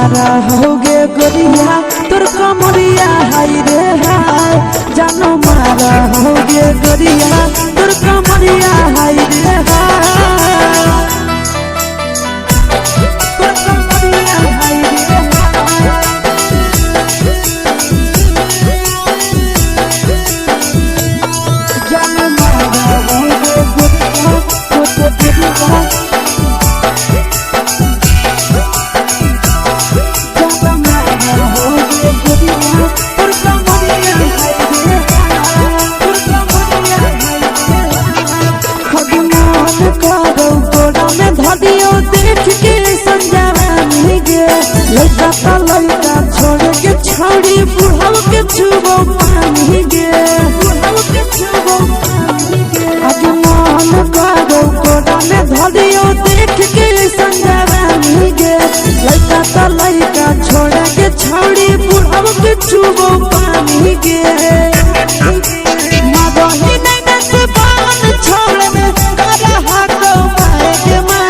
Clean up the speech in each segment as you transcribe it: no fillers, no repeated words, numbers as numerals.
मारा होगे गोरिया तोर कमरिया हाय रे हाय। जानो मारा होगे गोरिया तोर कमरिया हाय रे हाय। तोर कमरिया हाय रे हाय। जानो मारा होगे गोरिया तोर कमरिया। देख के संजानी गे लड़का ता लड़का छोड़ के छोड़ी बुढ़ाव के छुबो पानी गे बुढ़ाव के छुबो पानी गे। आज मन करो कोड़ा में धरियो देख के संजानी गे लड़का ता लड़का छोड़ के छोड़ी बुढ़ाव के छुबो पानी गे। मादोही नहीं नस पान छोड़ में करा हाको मारे के मां।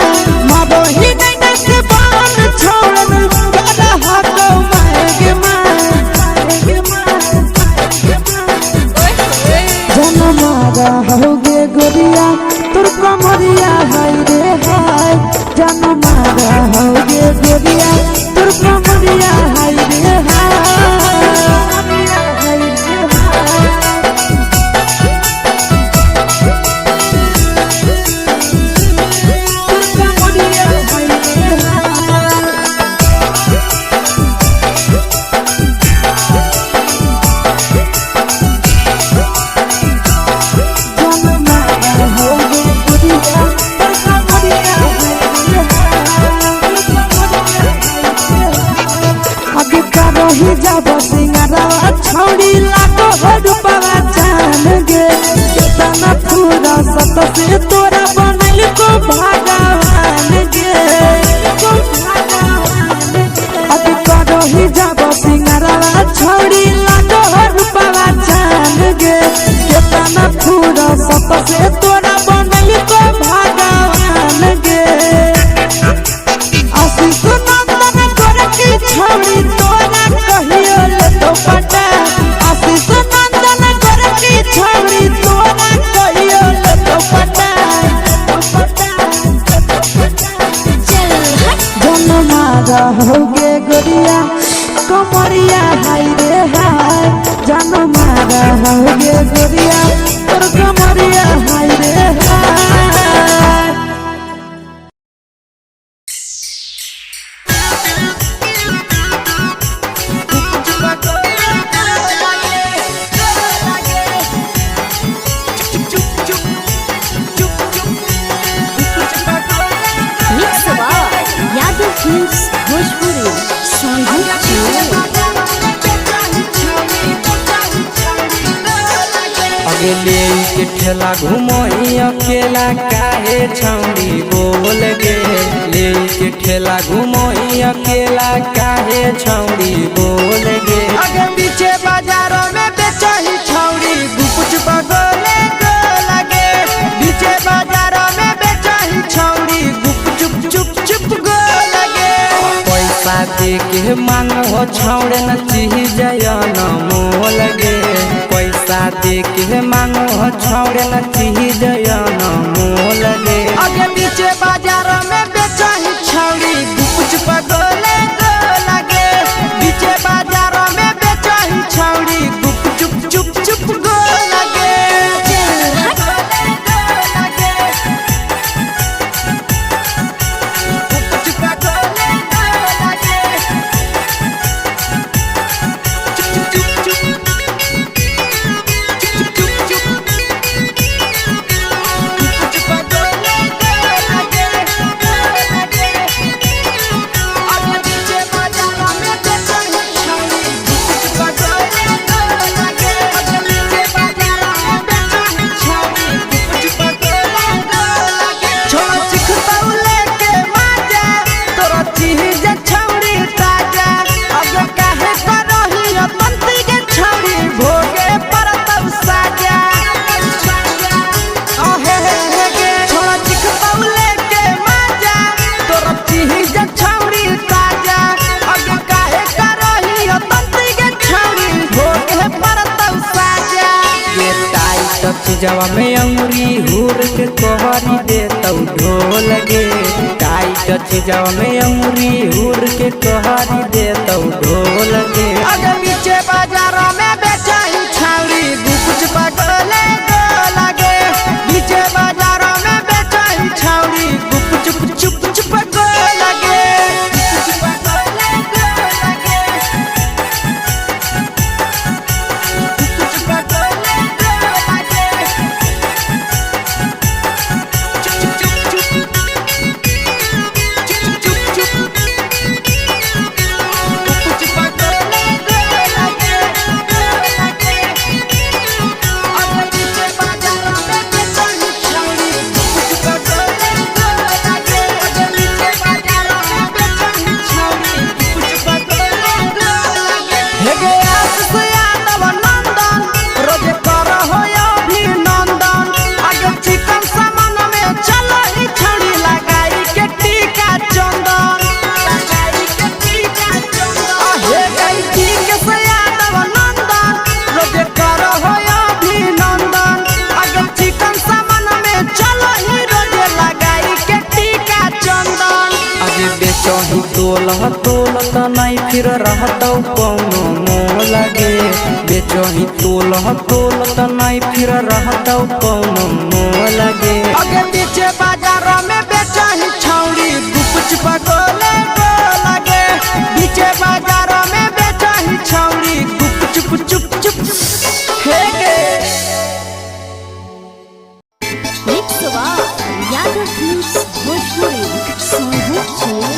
मादोही नहीं नस पान छोड़ में करा हाको मारे के मां। जन मारा होगे गोरिया तोर कमरिया हाय रे हाय। जन मारा होगे गोरिया तोर कमरिया हाय रे हाय। छौड़ी लागो रूपवा जान गे केतना पूरा सत से तोरा बनल को भगवान गे। अब करही जाब सिंगारवा छौड़ी लागो रूपवा जान गे केतना पूरा सत से तोरा बनल को भगवान गे। आशीष नंदन गोरकी छौड़ी तोरा कहियो ले तो पटा। आशीष नंदन गोरकी छौड़ी तोरा कहियो ले तो पटा। जन मारा होगे गोरिया कमरिया हाय रे हाय। जन मारा होगे गोरिया तोर कमरिया हाय रे हाय। Mix by Yadav films Bhojpuri Sonbhadra. अगले के ठेला घुमोही अकेला काहे छौड़ी बोल गे। ले के ठेला घुमोही अकेला काहे छौड़ी बोल गे। आगे पीछे बाजारों में बेचही छौड़ी गुपच बगोले गो लगे। पीछे बाजारों में बेचही छौड़ी गुप चुप चुप चुप गो लगे। पैसा दे के मांगो छौड़े न चीज न मोल गे। पैसा दे के मांगो छौड़े न चीज न मोल गे। आगे पीछे बाजारों में बेचही छौड़ी गुपच बगोले गो लगे। पीछे बाजारों में बेचही छौड़ी गुप चुप चुप चुप गो लगे। चीजवा में अंगुरी हुर के कोहरी दे तौ ढोल गे। टाइट चीजवा में अंगुरी हुर के कोहरी दे तौ ढोल गे। अगे बीचे बाजार में बेचाही छाउरी गुपचुप गोले गोलागे। बीचे बाजार में बेचाही छाउरी गुपचुप चुप चुप गोलागे। गुपचुप गोले गोलागे। गुपचुप गोले गोलागे। चुप चुप चुप चुप चुप चुप गुपचुप गोले गोलागे गोलागे। अगे बीचे बाजार में बेचाही छाउरी गुपचुप गोले गोलागे। अगे बीचे बाजार में बेचाही छाउरी गुपचुप गोले गोलागे। हे गे आशीष यादव नंदन रोज कर हो अभिनंदन। आगे चिकन सामान में चलो ही छड़ी लगाई के टीका चंदन। लगाई के टीका चंदन। हे गई ठीक से यादव नंदन रोज कर हो अभिनंदन। आगे चिकन सामान में चलो ही रोज लगाई के टीका चंदन। अगे बेचही तोल तोल त नहीं फिर रहतौ कौनो मोल गे। बेचही तोल तोल त नहीं फिर रहतौ कौनो मोल गे। अगे बीचे बाजार में बेचाही छौड़ी गुपचुप गोले गोलागे। बीचे बाजार में बेचाही छौड़ी गुपचुप चुप चुप हे गे। Mix by Yadav films Bhojpuri Sonu Chile.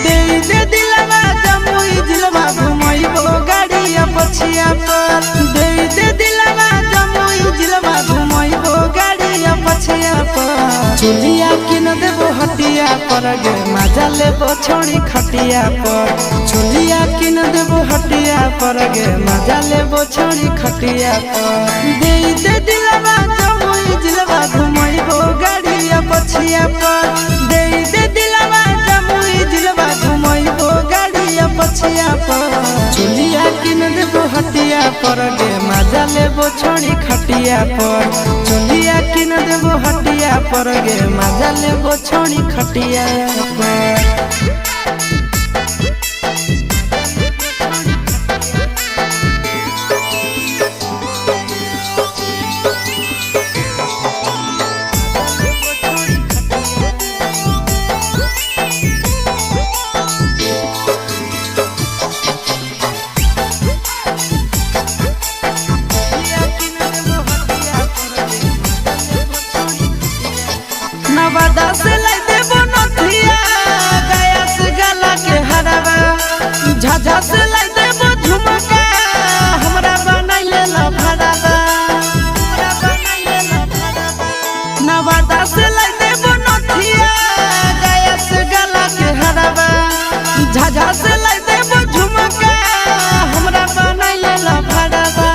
दे दे दिलवा जमुई जिलवा घुमैबो गाड़िया पछिया पर। दे दे दिलवा जमुई जिलवा घुमैबो गाड़िया पछिया पर। चुलिया किन देबो हटिया पर गे मजा लेबो छोड़ी खटिया पर। चुलिया किन देबो हटिया पर गे मजा लेबो छोड़ी खटिया पर। दे दे दिलवा जमुई जिलवा घुमैबो गाड़िया पछिया पर। दे दे दिलवा जमुई जिलवा घुमैबो गाड़िया पछिया पर। चुलिया किन देबो हटिया पर गे मजा लेबो छोड़ी खटिया पर। चुलिया किन देबो हटिया पर गे मजा लेबो छोड़ी खटिया पर। नवादा से लाई देबो नथिया गया से गला के हरावा। झाझा से लाई देबो झुमका हमरा बनाइले ला भरावा। नवादा से लाई देबो नथिया गया से गला के हरावा। झाझा से लाई देबो झुमका हमरा बनाइले ला भरावा।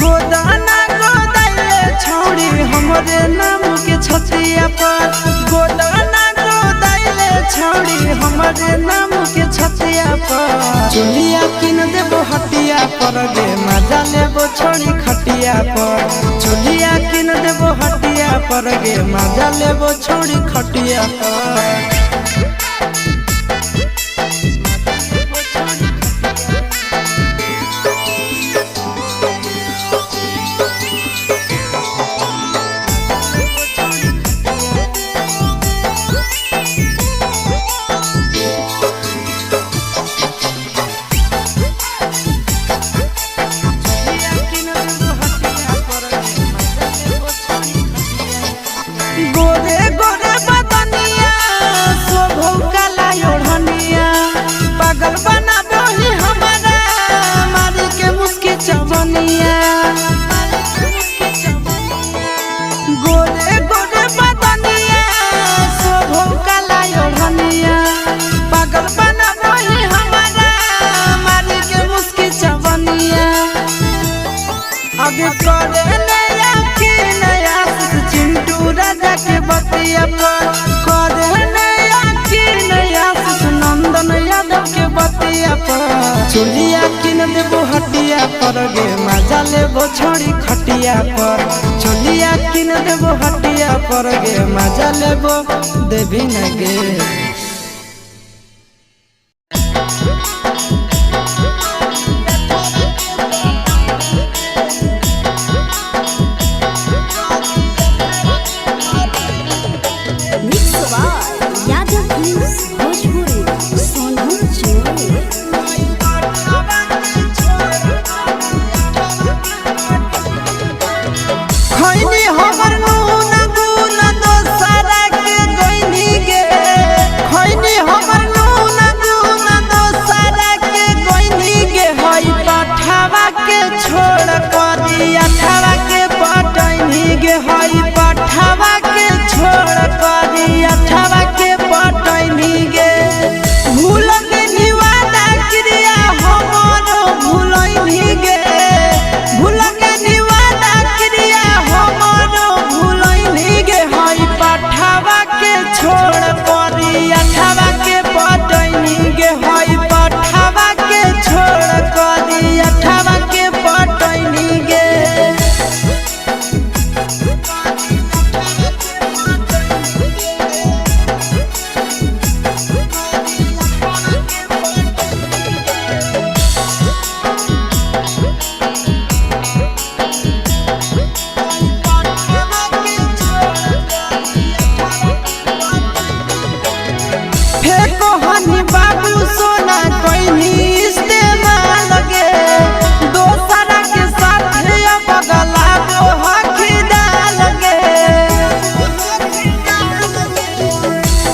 गोदाना गोदाइले छौड़ी हमरे नाम के छतिया पर। गोदाना गोदाइले छौड़ी हमरे नाम के छतिया पर। चुलिया किन देबो हटिया पर गे मजा लेबो छोड़ी खटिया पर। चुलिया किन देबो हटिया पर गे मजा लेबो छोड़ी खटिया पर। गोरे गोरे बदनिया चोलिया किन देबो हटिया पर गे मजा लेबो छोड़ी खटिया पर। चोलिया किन देबो हटिया पर गे मजा लेबो देवी न गे। Mix by Yadav films Bhojpuri Sonpur Jamui. खैनी हमर नून गुन दोसरा के गइनी गे। खैनी हमर नून गुन दोसरा के गइनी गे। हई पठावा के छोड़ करी अठावा के पटैनी गे। हई पठावा के छोड़ करी अठावा के पटैनी गे। भूल गेनी वादा क्रिया हमर भूलैनी गे। भूल गेनी वादा क्रिया हमर भूलैनी गे। हई पठावा के छोड़ करी अठावा के पटैनी गे। हई पठावा के छोड़ करी अठावा के पटैनी गे। फेको हनी बाबू सोना कोइनी इस्तेमाल गे। दोसरा के साथ अब गला गो हकीदाल गे।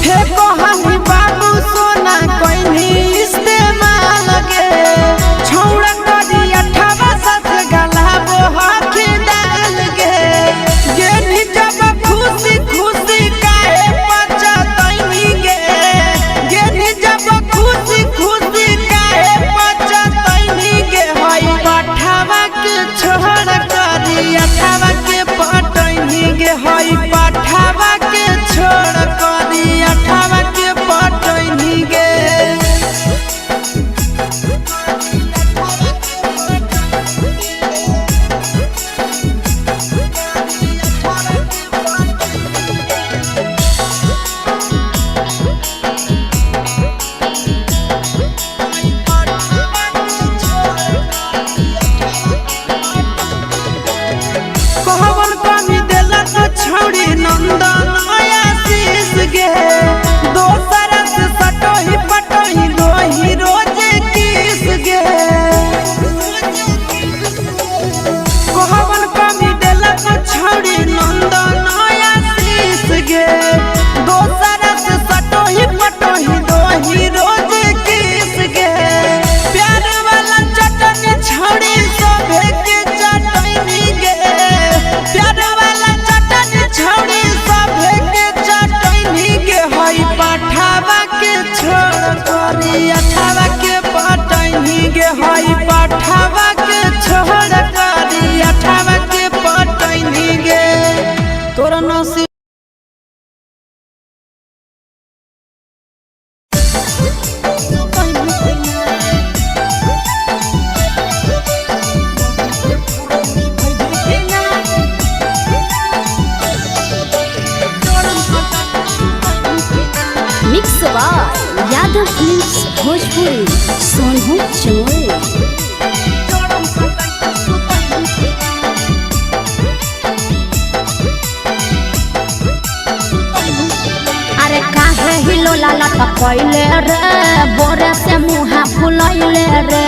फेको हनी बाबू सोना कोइनी इस्तेमाल गे। छौड़ा करी अठावा सस गला गो हकीदाल गे। गेनी जब खुशी खुशी काहे पचतैनी गे। गेनी जब खुशी खुशी काहे पचतैनी गे। हई पठावा के छोड़ करी अठावा के पटैनी गे। हई पठावा के छोड़ करी अठावा के पटैनी गे। कहवन कमी देलक छौड़ी नंदन आशीष गे। दोसर से सटोही पटोही लोही रोज किस गे। कहवन कमी देलक छौड़ी नंदन आशीष गे। दोसर से सटोही पटोही लोही रोज किस गे। प्यार वाला चटनी छौड़ी सभे के चटनी गे। प्यार वाला चटनी छौड़ी सभे के चटनी गे। हई पठावा के छोड़ करी अठावा के पटैनी गे। हई पठावा के छोड़ करी अठावा के पटैनी गे। तोरा नसीब mix by Yadav films Bhojpuri Sonpur Jamui. अरे काहे हिलोला लटकैले रे बोरे से मुहा फुलैले रे।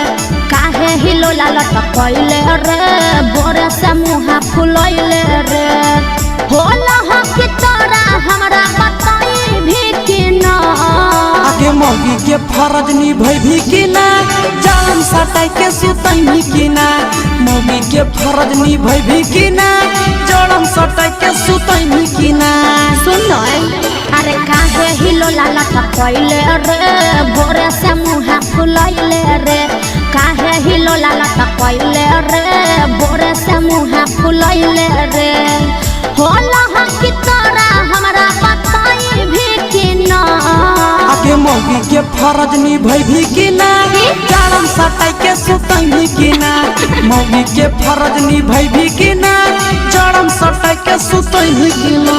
काहे हिलोला लटकैले रे बोरे से मुहा फुलैले रे। होला हो कि तोरा हमरा बताई भी कि ना। आगे मौगी के फरज निभैभी कि ना, जान सटाई के सुतैनी कि ना। मौगी के फरज निभैभी कि ना, जड़म सटाई के सुतैनी कि ना। सुन अरे काहे हिलोला लटकैले रे बोरे से मुहा फुलैले रे। काहे हिलोला लटकैले रे बोरे से मुहा फुलैले रे। होला हो कि तोरा हमरा बताई भी कि ना। आगे मौगी के फरज निभैभी कि ना, जाड़म सटाई के सुतैभी कि ना? मौगी के फरज निभैभी कि ना? जाड़म सटाई के सुतैभी कि ना?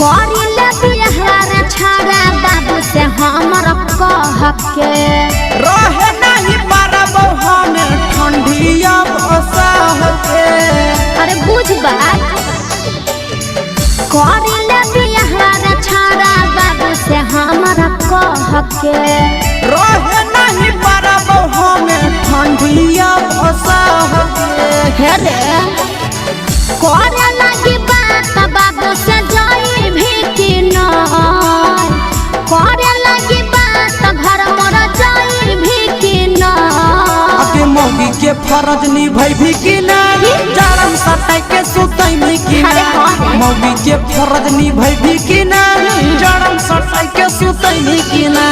करी ले बियाह रे छाड़ा बाबू से हमर कह के। रहे नहीं पारब हम ठंडिया बसाह के। अरे बुझ बात, करी ले बियाह रे छाड़ा बाबू से हमर कह के। रहे नहीं पारब हम ठंडिया बसाह के। हे रे करे लगी बात बाबू से जाई भी कि ना? करे लगी बात घर मर जाई भी कि ना? अके मौगी के फरज निभैभी कि ना? जाड़म सटाई के सुतैभी कि ना? अरे हाँ रे। मौगी के फरज निभैभी कि ना? जाड़म सटाई के सुतैभी कि ना?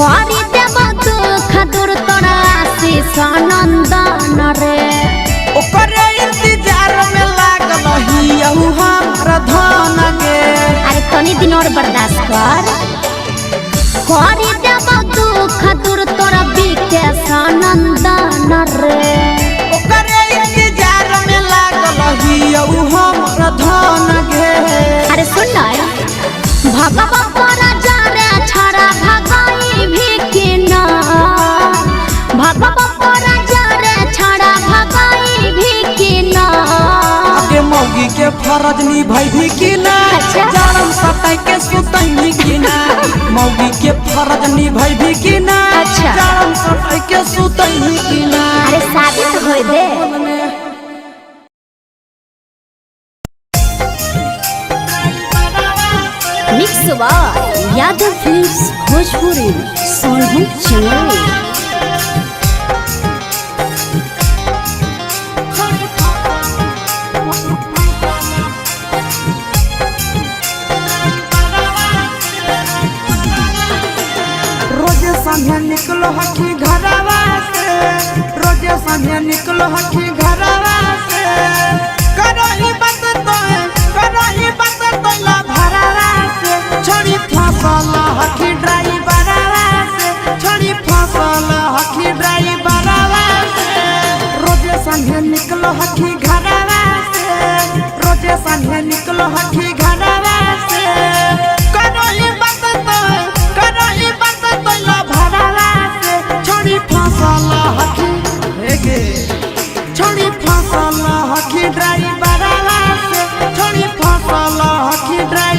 करी देब दुख दूर तोरा आशीष नंदन रे। ओकरे इंतजार में लागल हियहु हमरा धन के। अरे तनी दिन और बर्दाश्त कर। करी देब दुख दूर तोरा विकेश नंदन रे। ओकरे इंतजार में लागल हियहु हमरा धन के। अरे सुन न, भगवा पर जा रे छड़ा भगाई भी कि ना? भगवा पर जा रे छड़ा भगाई भी कि ना? के मौगी के फरज निभैभी कि ना? अच्छा। जाड़म सटाई के सुतैभी कि ना? मौगी के फरज निभैभी कि ना? अच्छा। जाड़म सटाई के सुतैभी कि ना? अरे शादी तो होए दे। Mix by Yadav films Bhojpuri Sonhu Chennai. रोज संझे निकलो हखी घरवा से, रोज संझे निकलो हखी घरवा से। करो ही बात तो, करो ही बात तो ला भरवा से। छोड़ी फसल हखी ड्राइवरवा से, छोड़ी फसल हखी ड्राइवरवा से। रोज संझे निकलो हखी घरवा से, रोज संझे निकलो हखी घरवा से। करो ही बात तो, करो ही बात तो ला भरवा से। छोड़ी फसल हखी हे गे, छोड़ी फसल हखी ड्राइवरवा से, छोड़ी फसल हखी ड्राइवरवा।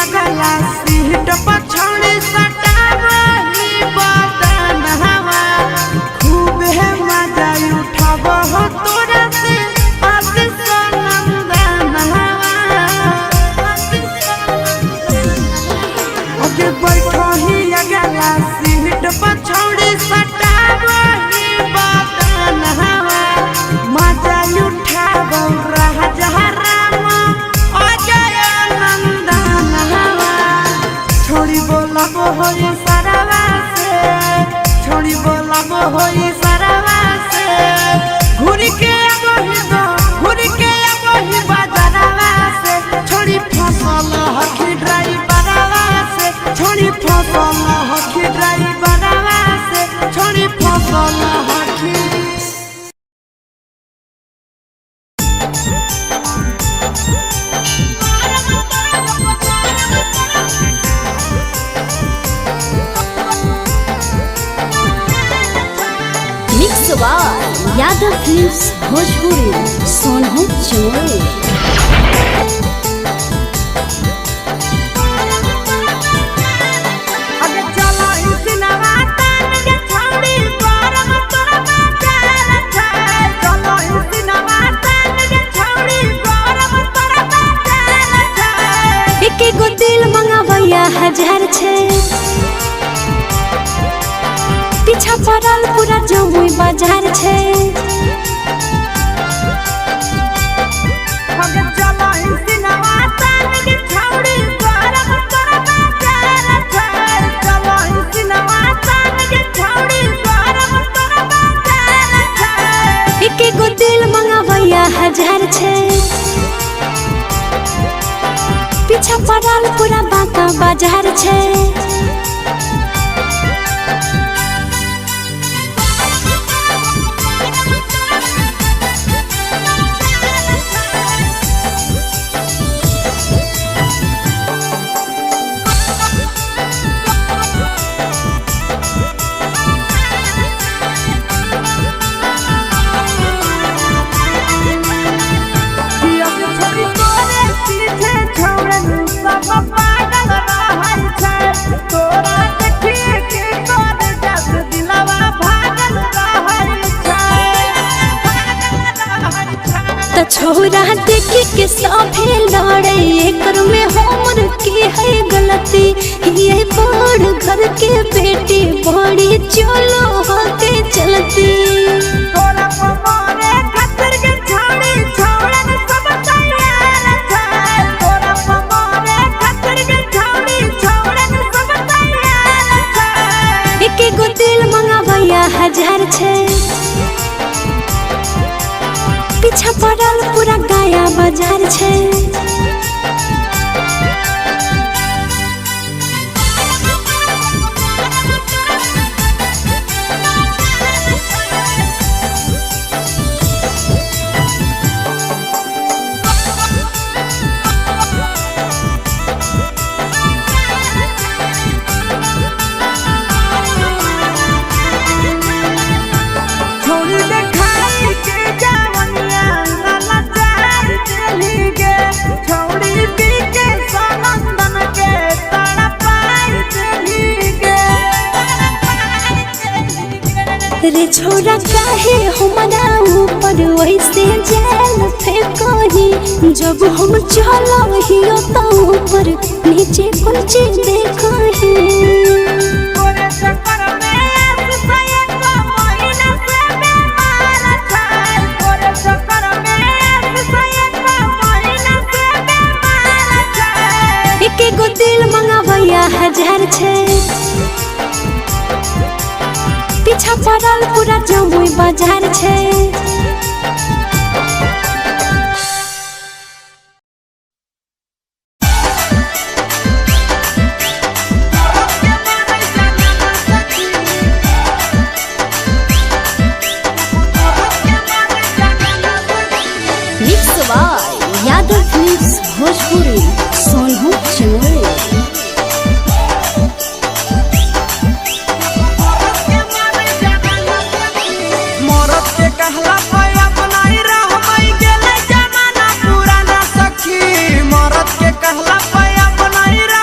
अगला सीट पर छौड़ी सटावही बदन हवा खूब है मजा उठाब हो तोरा से आशीष नंदन हवा। ओके बैठो ही अगला सीट पर छौड़ी सटावही बदन हवा मजा उठाब राजा राम अजय नंदन हवा। छोड़ी बोलब होई सरवा से, छोड़ी बोलब होई सरवा से, घूर के अबही दो घूर के अबही बाजारवा से, छोड़ी फसल हखी ड्राइवरवा से, छोड़ी फसल हखी ड्राइवरवा से, छोड़ी फसल हखी। Mix by Yadav films Bhojpuri Sonu Chamoli. अगे चलो इसिनवा तान के छौड़ी गरम तोरा बाजार छै, चलो इसिनवा तान के छौड़ी गरम तोरा बाजार छै। एके गो दिल मंगावैया हजार छै, पीछा पड़ल पूरा जमुई बाजार छै। अगे चलो इसिनवा तान के छौड़ी गरम तोरा बाजार छै, चलो इसिनवा तान के छौड़ी गरम तोरा बाजार छै। एके गो दिल मंगावैया हजार छै, पीछा पड़ल पूरा बांका बाजार छै। पिया के छोड़ी तोरे पीछे छौड़न सब पागल रहल छै, तोरा देखिए के तोर जस दिलवा भागल रहल छै, भागल रहल छै। त छोरा देखे के सभे लड़े, एकर में हमर के है गलती? ये बड़ घर के बेटी बड़ी चलो होके चलती। तोरा पमरे खातिर के छौड़ी छौड़न सब तैयार छै, तोरा पमरे खातिर के छौड़ी छौड़न सब तैयार छै। एके गो दिल मंगावैया हजार छै, पीछा पड़ल पूरा गाया बाजार छै। छोड़ी देखाई के जावनिया लाला चार चली गे, छोड़ी पी के सनंदन के तड़ा पार चली गे। रे छोरा काहे हमरा ऊपर वैसे जाल फेंकही? जब हम चलहियो त ऊपर नीचे कुछ देखही। तोरे चक्कर में आस एक महीना से बीमार छै, तोरे चक्कर में आस एक महीना से बीमार छै। एके गो दिल मंगावैया हजार छै, पीछा पड़ल पूरा जमुई बाजार छै। Mix by Yadav films Bhojpuri Sonu Chamoli. मरद के कहला पे अपनाई रहमई गेले जमाना पुराना सखी, मरद के कहला पे अपनाई रह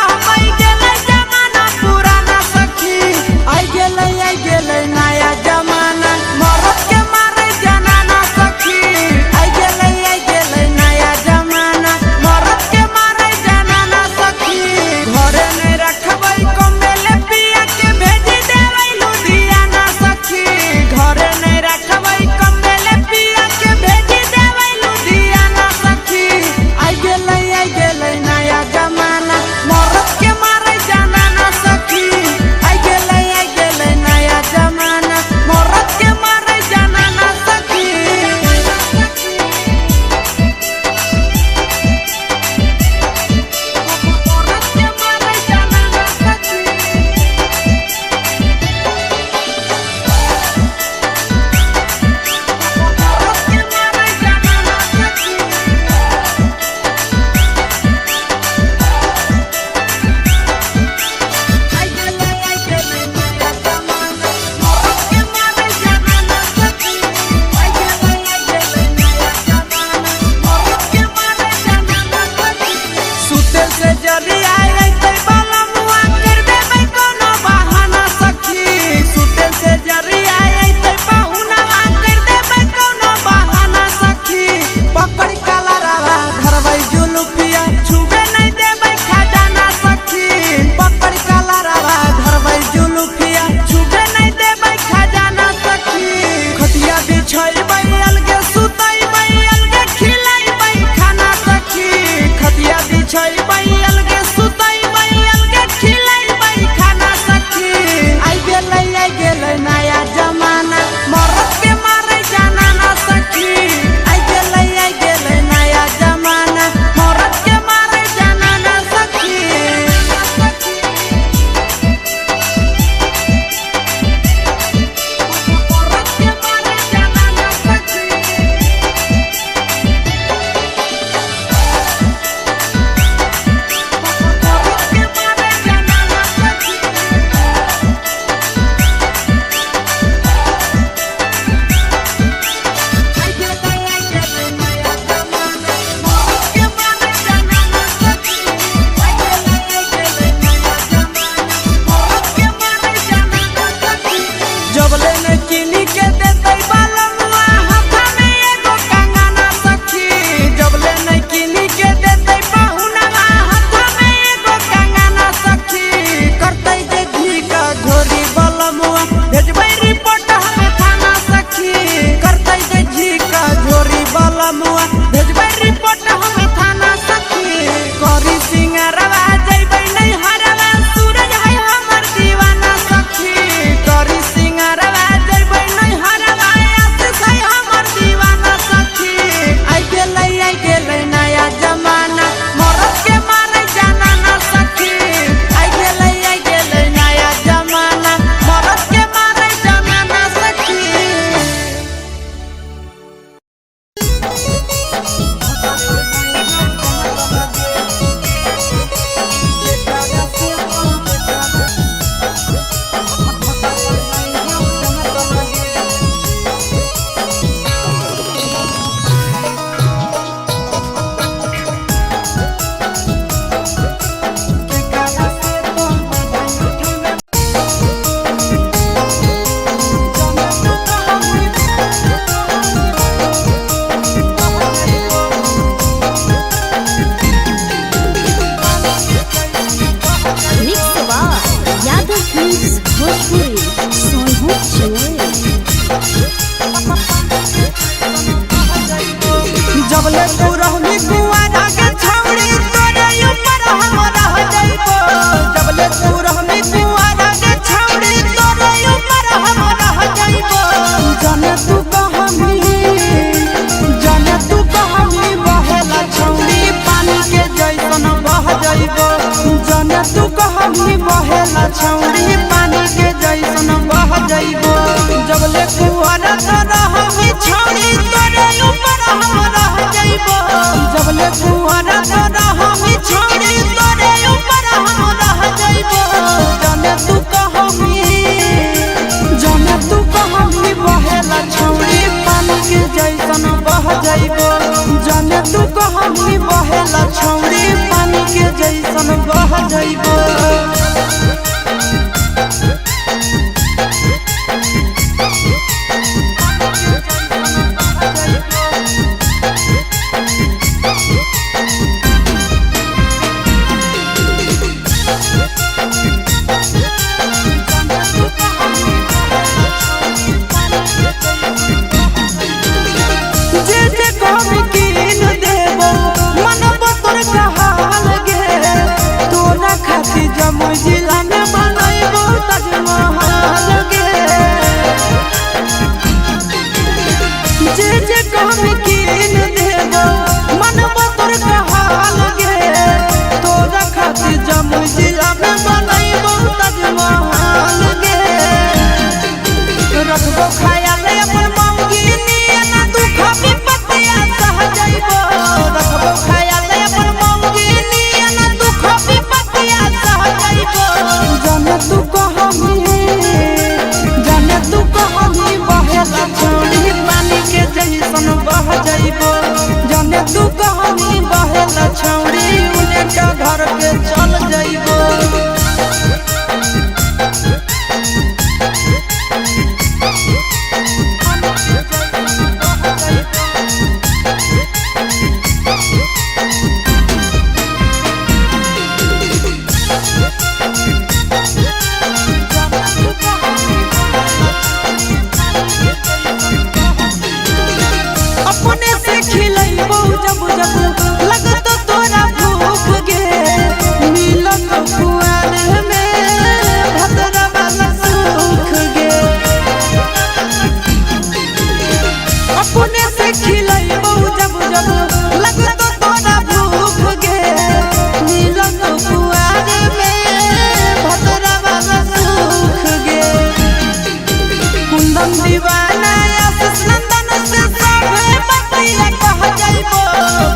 बिछैबै अलगे सुतैबै अलगे खिलैबै खाना सखी। खटिया बिछैबै अलगे सुतैबै अलगे खिलैबै खाना सखी। आई गेलै नया जमाना मरद के मारे जाना ना सखी। आई गेलै नया जमाना मरद के मारे जाना ना सखी। मरद के मारे जाना ना सखी। मरद के मारे जाना ना सखी। आई गेलै नया जमाना मरद के मारे जाना ना सखी। आई गेलै नया जमाना मरद के मारे जाना ना सखी। जबले न किनी के देतै बालमुआ हाथा में एगो कंगना सखी। जबले न किनी के देतै पहुनवा हाथा में एगो कंगना सखी। करतै जे घी का घोरी बालमुआ भेजबै रिपोर्ट हमें थाना सखी। करतै जे घी का घोरी बालमुआ भेजबै रिपोर्ट हमें थाना सखी। करी सिंगरवा जइबै नहीं हरवा सूरज है हमर दीवाना सखी। करी सिंगरवा जइबै नहीं हरवा आशीष है हमर दीवाना सखी। आई गेलै नया जमाना मरद के मारे जाना ना सखी। आई गेलै नया जमाना मरद के मारे जाना ना सखी। Mix by Yadav films Bhojpuri Sonu Chinoy. जबले तू रहली कुआरा के छौड़ी तोरे ऊपर हम रह जइबो। जबले तू रहली कुआरा के छौड़ी तोरे ऊपर हम रह जइबो। जाने तू कहमी, जाने तू कहमी बहेला छौड़ी पानी के जैसन बह जइबो। जाने तू कहमी बहेला छौड़ी पानी के जैसन बह जइबो। जबले कुआरा तो रहली छौड़ी तोरे ऊपर हम रह जइबो। जबले कुआरा तो रहली छौड़ी तोरे ऊपर हम रह जइबो। जाने तू कहमी, जाने तू कहमी बहेला छौड़ी पानी के जैसन बह जइबो। जाने तू कहमी बहेला छौड़ी पानी के जैसन बह जइबो। जे जे कहबी कीन देबो मनब तोर कहाल गे। तोरा खातिर जमुई जिला में बनैबो ताजमहल गे। जे जे कहबी कीन देबो मनब तोर कहाल गे। तोरा खातिर जमुई जिला में बनैबो ताजमहल गे। रखबो ख्याल अपन मौगी नियन दुख विपत्तिया सह जइबो। रखबो ख्याल अपन मौगी नियन दुख विपत्तिया सह जइबो। जाने तू कहमी, जाने तू कहमी बहेला छौड़ी पानी के जैसन बह जइबो। जाने तू कहमी बहेला छौड़ी उन्हें का घर के चल जइबो। जब लगतो तोरा भूख गे, मिलत कुआर में भतरा वाला सुख गे। अपने से खिलैबो जब जब लगतो तोरा भूख गे, मिलत कुआर में भतरा वाला सुख गे। कुंदन दीवाना आशीष नंदन से सभे बतिया कह जाइबो,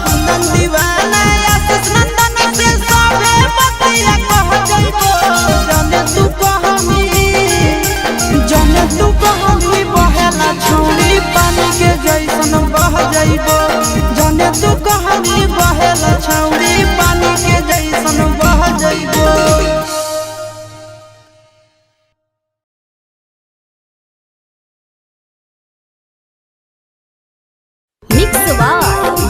कुंदन दीवाना आशीष नंदन से सभे बतिया कह जाइबो। जाने तू कहमी, जाने तू कहमी बहेला छौड़ी पानी के जैसन बह जाइबो, जाने तू कहमी बहेला छौड़ी पानी के जैसन बह जाइबो। Mix by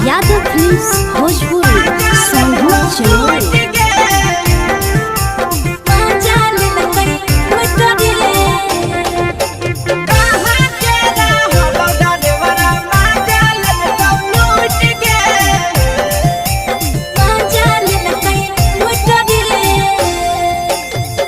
Yadav films Bhojpuri Sanghu Chinoy.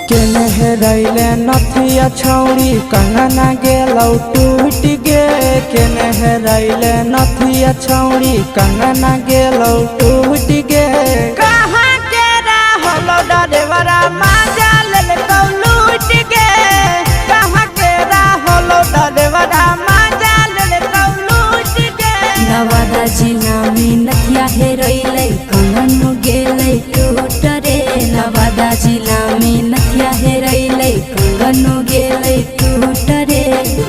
केने हेरैले नथिया छौरी कंगना गेलौ टूट गे, केने हेरैले नथिया छौरी कंगना गेलौ टूट गे। कहाँ के रहलो डरेवरा माजा लेलकौ लूट गे, कहाँ के रहलो डरेवरा माजा लेलकौ लूट गे। नवादा जिला में नथिया हेरैलै कंगन गेलै टूट रे, नवादा जिला में नथिया हेरैलै कंगन गेलै टूट रे।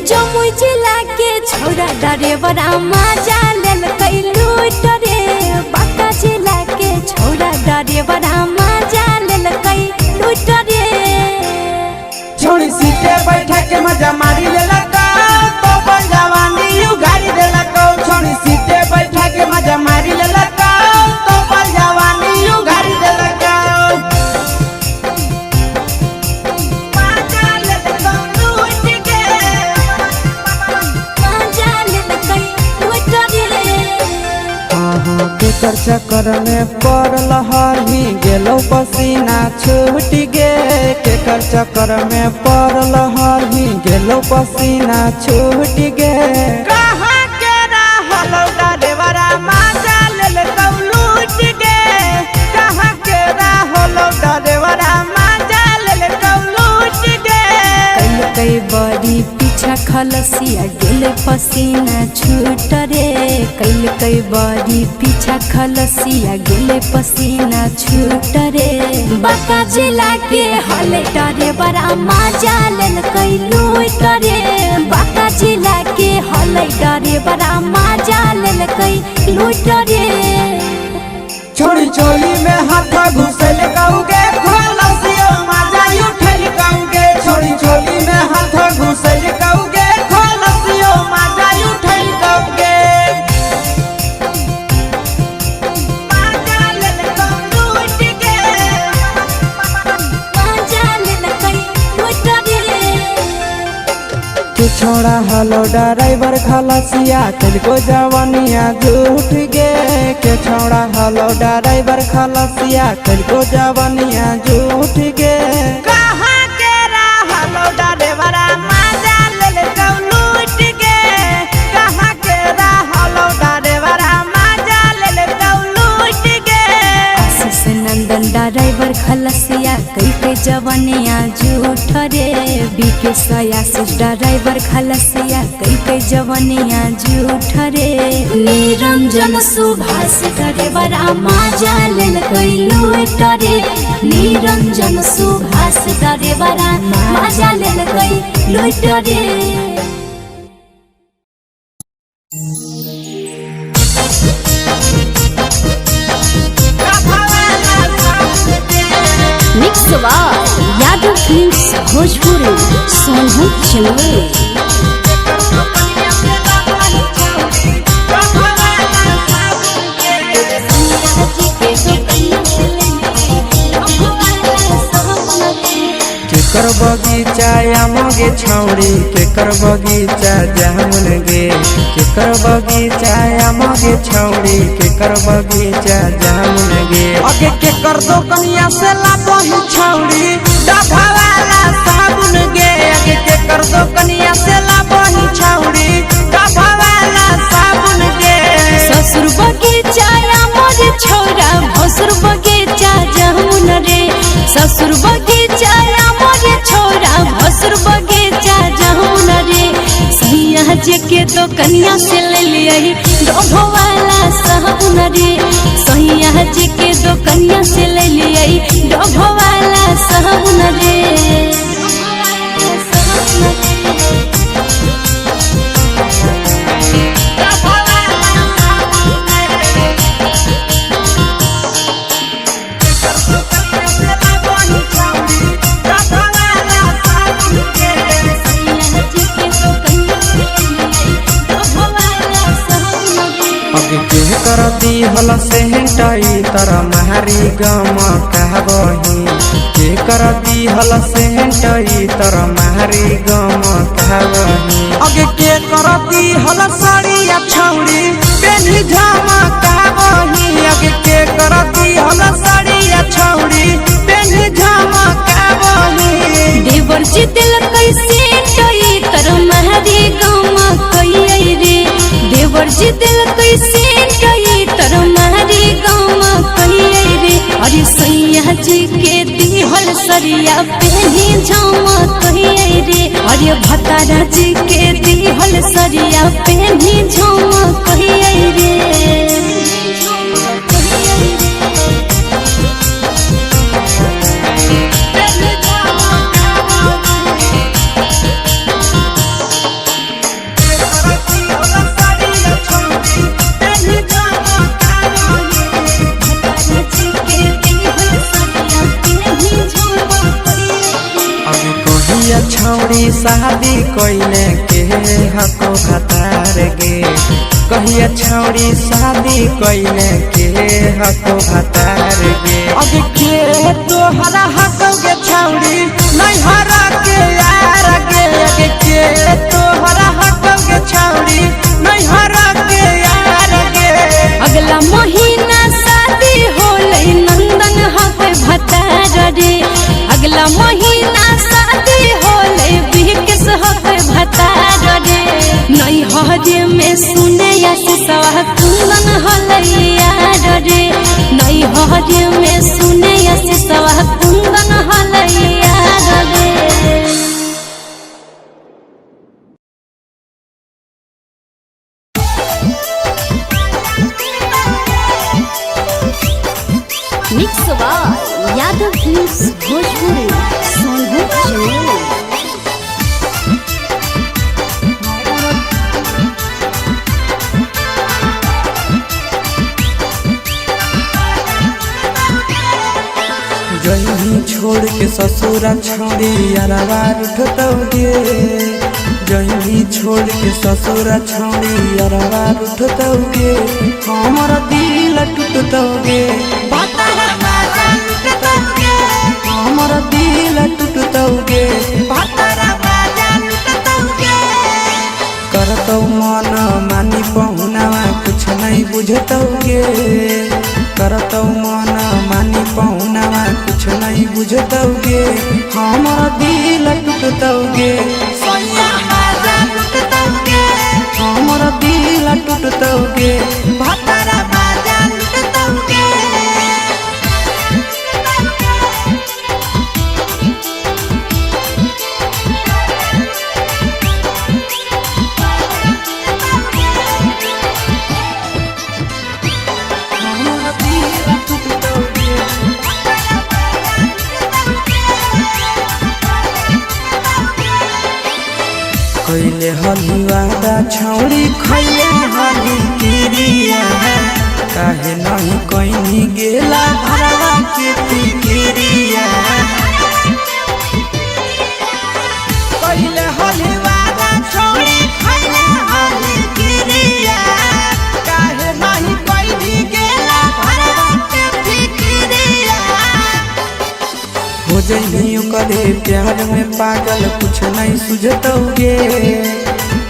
जमुई जिला के छौरा डरेवरा माजा लेलकै लूट रे, बांका जिला के छौरा डरेवरा माजा लेलकै लूट रे। छोड़ी सीटे बैठा के मजा मारी लेलकौ, तो बन जवानी उगारी देलकौ। छोड़ी सीटे बैठा के मजा मारी लेलकौ, तो बन जवानी उगारी देलकौ। माजा लेलकौ लूट गे, माजा लेलकै लूट रे। अहाँ केकर चक्कर में पड़ल हरही गेलौ पसीना छूट गे, केकर चक्कर में पड़ल हरही गेलौ पसीना छूट गे। कहाँ के रहलो डरेवरा माजा लेलकौ लूट गे, कहाँ के रहलो डरेवरा माजा लेलकौ लूट गे। कई बड़ी पीछा खलसिया गेल पसीना छूट रे, कैल बड़ी पीछा खलसिया गेल पसीना छूट रे। बांका जिला के हले डरेवरा माजा लेलकै लूट रे, बांका जिला के हले डरेवरा माजा लेलकै लूट रे। छोड़ी चोली में हाथ घुसल कौगे, खोलसियो माजा उठल कौगे। छोड़ी चोली में हाथ घुसल कौगे, खोलसियो माजा उठल कौगे। माजा लेलकौ लूट गे, माजा लेलकै लूट रे। के छोड़ा हलो ड्राइवर खलसिया तिनको जवानिया झूठ गे, के छोड़ा हलो ड्राइवर खलसिया तिनको जवानिया झूठ गे। कहाँ के रहलो डरेवरा माजा लेलकौ लूट गे, कहाँ के रहलो डरेवरा माजा लेलकौ लूट गे। आशीष नंदन ड्राइवर खलसिया कई के जवनिया झूठ रे, बीके सयासी ड्राइवर खलसिया कई के जवनिया झूठ रे। निरंजन सुभाष ड्राइवरा माजा लेलकै लूट रे, निरंजन सुभाष ड्राइवरा माजा लेलकै लूट रे। Mix by Yadav films Bhojpuri Sonu Chinoy. केकर कर बगीचा आमगे छौड़ी के कर बगीचा जामुन गे, के कर बगीचा आमगे छौड़ी के कर बगीचा जामुन गे। अगे के कर दो कनिया से लाबही छौड़ी डभा वाला साबुन गे। अगे के कर दो कनिया से लाबही छौड़ी डभा वाला साबुन गे। ससुर बगीचा मोर छौरा भसुर बगीचा जामुन रे। ससुर बगीचा मोर छौरा भसुर बगीचा जामुन रे। सैया जे के तो कनिया से ले लियही डोभो वाला साबुन रे। सैया जे के तो कनिया से ले लियही डोभो वाला साबुन रे। अगे के कर दी हल सेहटाई तर मारी गम कहबही, के कर दी हल सेहटाई तर मारी गम कहबही। अगे के करती हल साड़िया छौड़ी पेन्ही झमकाबही। अगे के करती हल साड़िया छौड़ी पेन्ही झमकाबही। देवर जी दिल कैसे टई तर महरी गम कई रे। देवर जी दिल कैसे टई तर महरी गम कई रे। अरे सैया जी के दिहल सरिया पेन्ही झम कई रे। अरे भतारा जी के दिहल सरिया पेन्ही झम कई रे। अगे कहिया छौड़ी शादी कइले के हको भातार गे, कहिया छौड़ी शादी कइले के हको भातार गे। अगे के तोहरा हकौगे छौड़ी नैहरा के यार गे। अगे के तोहरा हकौगे छौड़ी नैहरा के यार गे। अगला महीना शादी होलै नंदन हक भतार रे। अगला महीना शादी होलै बिकेश हक भतार रे। नैहर में सुने आशीषवा कुंदन होलै यार रे। नैहर में सुने आशीषवा कुंदन होलै यार रे। Mix by Yadav films Bhojpuri Sonbhadra channel. जही छोड़ के ससुरा छोड़ी अरवा उठतौ गे, जही छोड़ के ससुरा छोड़ी अरवा उठतौ गे, हमर दिल टूटतौ गे, हमर दिल टूटतौ गे। करतौ मन मानी पहुनावा कुछ नहीं बुझतौ गे, करतौ मन मानी पहुनावा कुछ नहीं बुझतौ गे, हमर दिल टूटतौ गे, हमर दिल टूटतौ गे। हमर दिल टूटतौ गे। कैले हली वादा छौड़ी खैले हली किरिया, काहे नहीं कहीं गेला भरवा के फिकिरिया। पहिले होली वाला छौड़ी खैले हली किरिया, काहे नहीं कोई गेला भरवा के फिकिरिया। हो जइनी ओकर ओकरे प्यार में पागल कुछ नहीं सुझतौगे।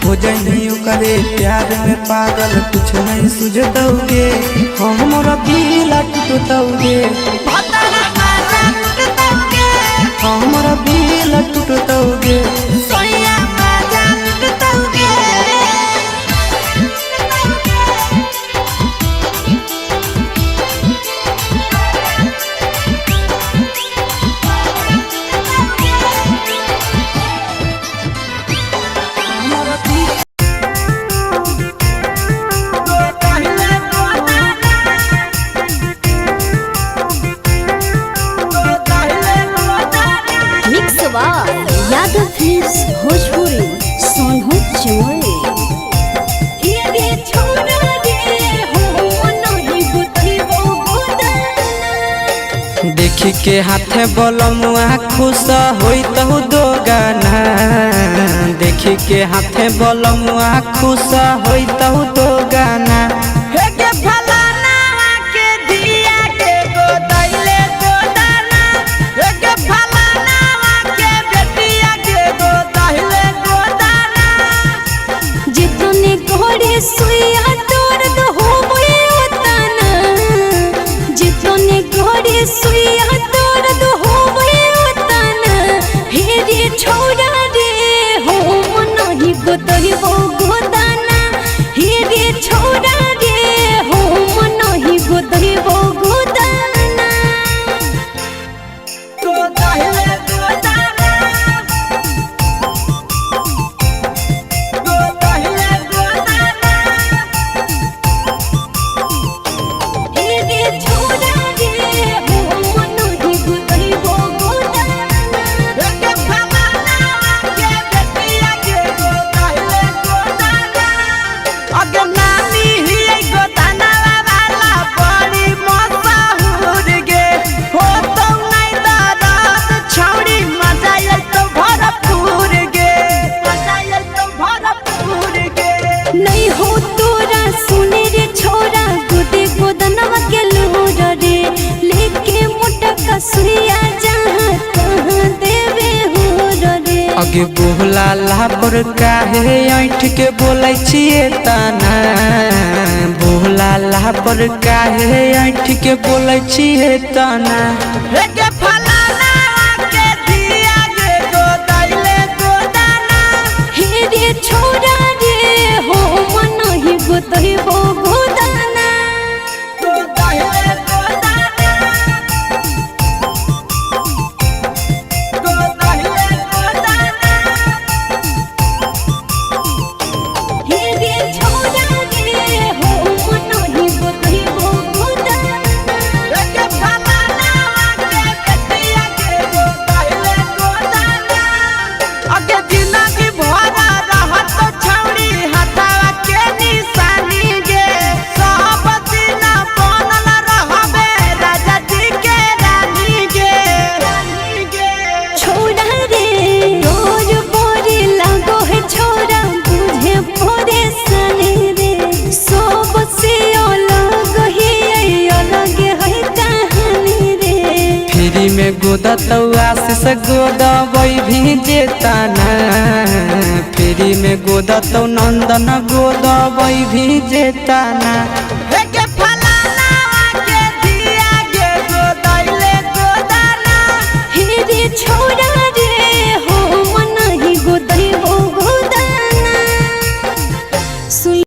हो जइही ओकरे प्यार में पागल कुछ नहीं सुझतौगे। हमर दिल टूटतौगे, हमर दिल टूटतौगे। Mix by Yadav films Bhojpuri Sonu Chamoli. देखी के हाथे बलमुआ खुश होइतहु दो गाना। देखी के हाथे बलमुआ खुश होइतहु दो गाना। हे के फलाना के धिया के गोदैले गोदाना, हे के फलाना के बेटिया के गोदैले गोदाना। जितने घोड़े सुइया दर्द होवे उतना, जितने घोड़े सुइया दर्द होवे उतना, हे रे छोरा रे हो नहीं गोतइबो गोदाना, हे रे छोरा रे हो नहीं गोतइबो गोदाना। गोदैले गोदाना, गोदैले गोदाना। हे रे छोरा रे हो नहीं गोतइबो गोदाना। हे के फलाना के बेटिया के गोदैले गोदाना। अगे नानी हियै गोदाना वाला बड़ी मशहूर गे, हो तो नहीं दर्द छौड़ी मजा अइतौ भरपूर गे, मजा अइतौ भरपूर गे। नहीं हो तोरा सुने रे छोरा गोदे गोदनवा के लोर रे, लेके मोटा कसुइया जहाँ तहाँ देवे हो रे। अगे बोला लापर काहे ऐठ के बोलै छियै ताना। बोला लापर काहे ऐठ के बोलै छियै ताना। हे के फलाना के धिया के गोदैले गोदाना। हे रे छोरा रे हो मन ही गोतइबो गोदाना। गोदैले गोदाना, गोदैले गोदाना। हे रे छोरा रे हो मन ही गोतइबो गोदाना। हे के फलाना के बेटिया के गोदैले गोदाना। अगे जिंदगी भरा रहत छौड़ी हथवा के निशानी गे, सब दिन बनल रहबे राजा जी के रानी गे, रानी गे। छोरा रे रोज बोरे लागो है छोरा बुझे परेशानी रे, सब से अलग है अलग है कहानी रे। फ्री में गोदतौ आशीष गोदबै भी जेताना। फ्री में गोदतौ नंदन गोदबै भी जेताना। हे के फलाना के धिया के गोदैले गोदाना। हे रे छोरा रे हो मन ही गोदैबो गोदाना। सुन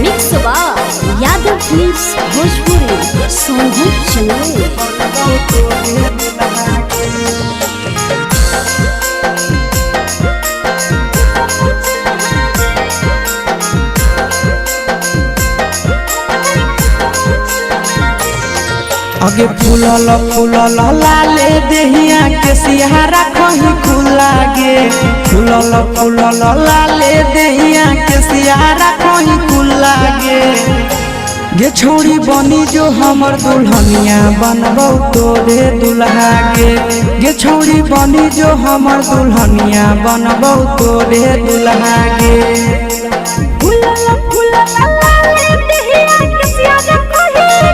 mix by Yadav films Bhojpuri Sonu Chamoli. अगे फूलल फूलल लाले देहिया के सिहारा कहीं खुला गे। फूलल फूलल लाले देहिया के सिहारा कहीं खुला गे। गे छौड़ी बनी जो हमर दुल्हनिया बनबौ तोरे दुल्हा गे। गे छौड़ी बनी जो हमर दुल्हनिया बनबौ तोरे दुल्हा गे। फूलल फूलल लाले देहिया के सिहारा कहीं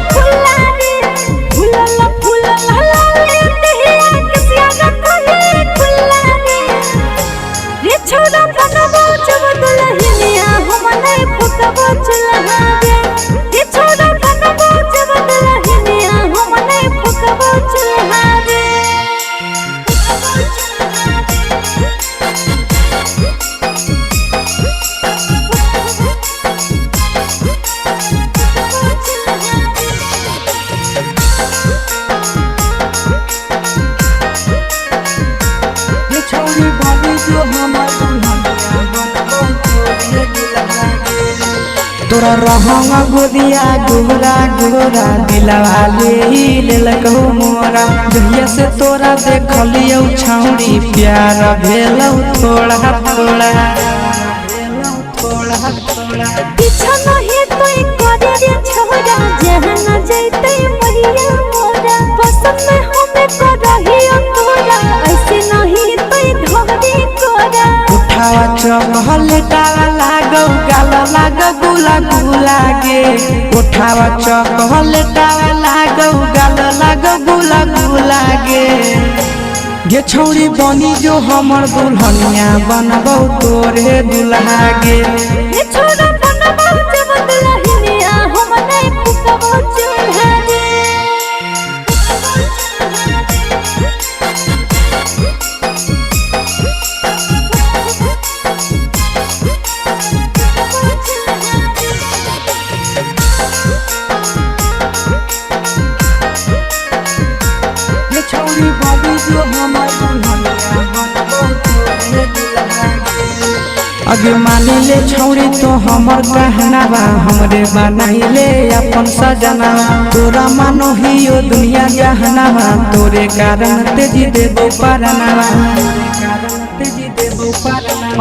तोरा रहंग गोरिया गोरा गोरा दिलवा ले लेलकौ मोरा। जहिया से तोरा देखलियौ छौड़ी प्यार भेलौ थोड़ा थोड़ा। पीछा नहीं तो करे रे छोरा, जहाँ न जैते मरिया मोरा। पसंद में हमें करहियो तोरा, ऐसे नहीं तो धोरी कोरा। उठावा चॉकलेटावा लागौ गाल लागौ गुला गुला गे। उठावा चॉकलेटावा लागौ गाल लागौ गुला गुला गे। गे छौड़ी बनी जो हमर दुल्हनिया बनबौ तोरे दुल्हा गे। हे छोरा बनबौ जब दुल्हनिया, हम नहीं फुकबौ चूल्हा रे। गे छौड़ी बनी जो हमर दुल्हनिया बनबौ तोरे दुल्हा गे। अगे मानी ले छौड़ी तो हमर कहनावा, हमरे बनाई ले अपन सजना। तोरा मानो हियो दुनिया जहनावा, तोरे कारण तेजी देबो परनावा।